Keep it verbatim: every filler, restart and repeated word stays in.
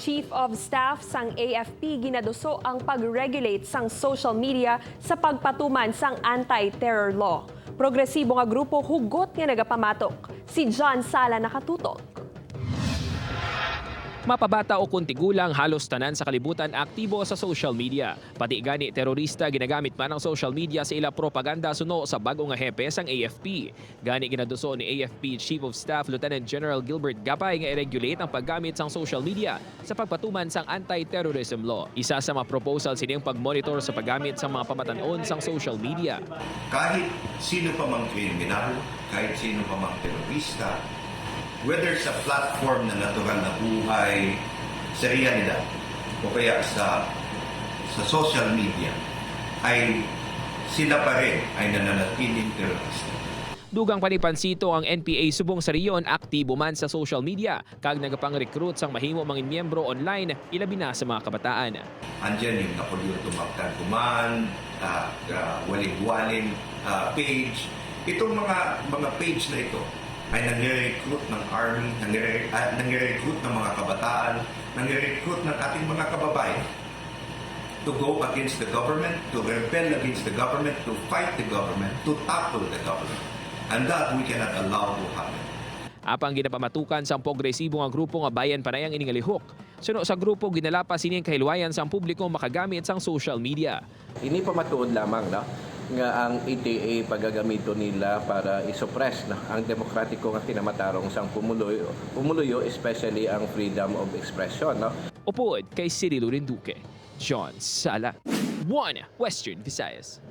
Chief of Staff sang A F P ginaduso ang pag-regulate sang social media sa pagpatuman sang anti-terror law. Progresibo nga grupo hugot nga nagapamatok. Si John Sala nakatutok. Mapabata o kon tigulang, halos tanan sa kalibutan aktibo sa social media. Pati gani terorista ginagamit man ang social media sa ila propaganda suno sa bag-o nga hepe sang A F P. Gani ginaduso ni A F P Chief of Staff Lieutenant General Gilbert Gapay nga i-regulate ang paggamit sang social media sa pagpatuman sang anti-terrorism law. Isa sa mga proposal sini ang pag-monitor sa paggamit sang mga pamatan-on sang social media. Kahit sino pa mang kriminal, kahit sino pa mang terorista, whether sa platform na natural na buhay, sa realidad, o kaya sa sa social media, ay sila pa rin ay nananatiling terorista. Dugang pa ni Pancito, ang N P A subong sa rehiyon aktibo man sa social media kag nagapang-recruit sang mahimo mangin miyembro online, ilabi na sa mga kabataan. Andyan yung Napoleon Tumaktan Kuman, uh, uh, Waling-Waling uh, page. Itong mga mga page na ito ay nangre-recruit ng army, nangre, uh, nangre-recruit ng mga kabataan, nangre-recruit ng ating mga kababayan to go against the government, to rebel against the government, to fight the government, to topple the government. And that we cannot allow to happen. Apang ginapamatukan sang progresibo nga grupo nga Bayan Panayang ini nga lihok, suno sa grupo ginalapas sini ang kahilwayan sang publiko makagamit sang social media. Ini pamatuod lamang, no, nga ang E T A pagagamiton nila para i-suppress, no, ang demokratiko nga kinamatarong sang pumuluyo, pumuluyo, especially ang freedom of expression, no. Upod kay Cirilo Rinduque, John Sala, One Western Visayas.